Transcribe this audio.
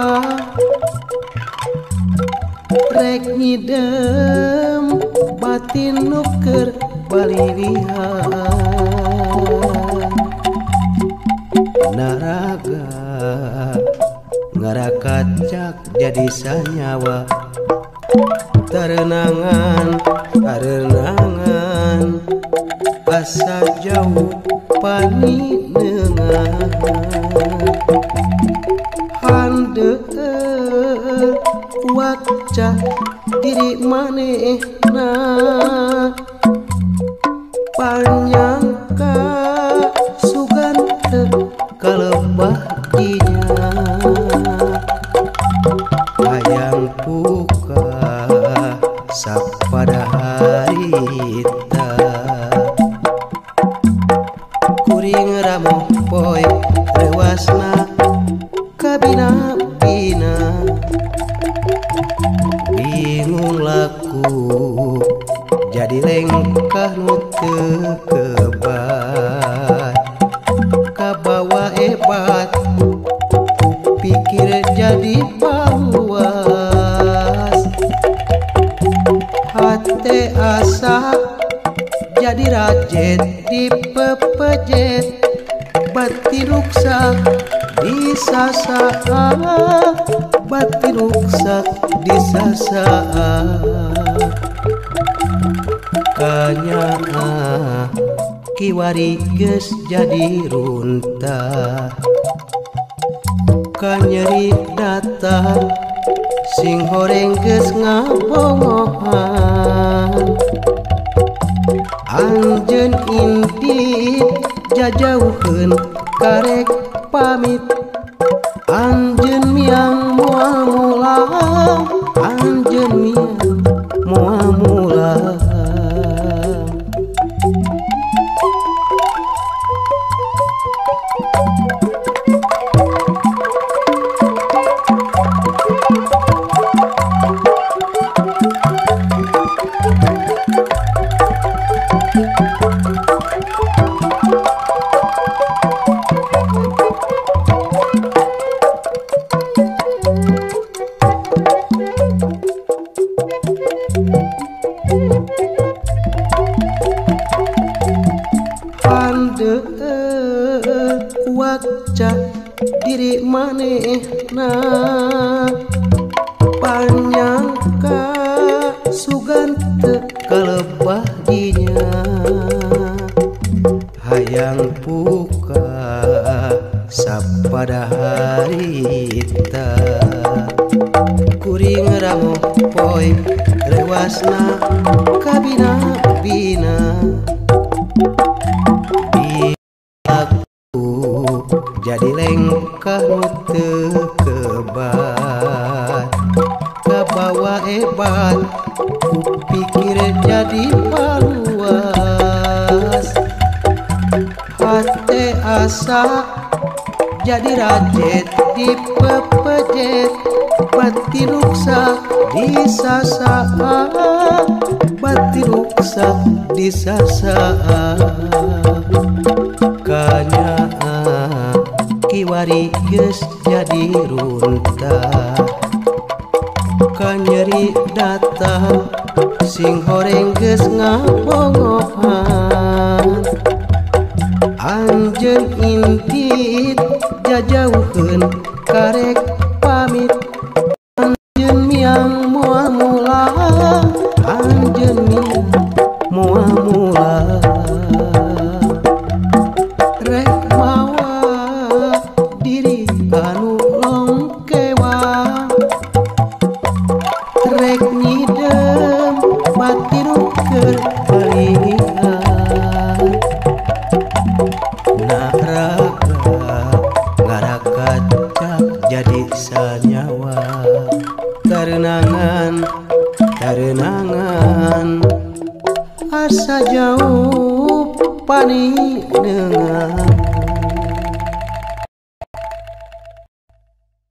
longkewa rek nyidem batin nu keur balilihan naraga ngarakacak jadi sanyawa tarenangan tarenangan asa jauh paninengan handeueut waca diri manehna panyangka sugan teu kalebah dinya hayang puka sapada harita kuring ramoh poe rewasna kabina-bina bingung laku jadi lengkah nu teu kebat kabawa hebat pikir jadi paluas hate asa jadi rajet dipepejet batin ruksak disasaan batin ruksak disasaan kanyaah kiwari geus jadi runtah kanyeri data sing horeng geus ngabongohan anjeun indit jajauheun karek pamit anjeun miang moal mulang anjeun miang moal mulang. Handeueut waca diri manehna panyangka sugan teu kalebah dinya hayang puka sapada harita kuring ramoh poe rewasna kabina-bina aku jadi lengkah nu teu kebat kabawa hebat kupikir jadi paluas hate asa jadi rajet dipepejet batin ruksak disasaan batin ruksak disasaan kanyaah kiwari geus jadi runtah kanyeri data sing horeng geus ngabongohan anjeun indit jajauheun karek pamit anjeun miang moal mulang anjeun miang moal mulang rek mawa diri anu longkewa rek nyidem batin keur balilihan naraga ngarakacak jadi sanyawa tarenangan tarenangan asa jauh paninengan.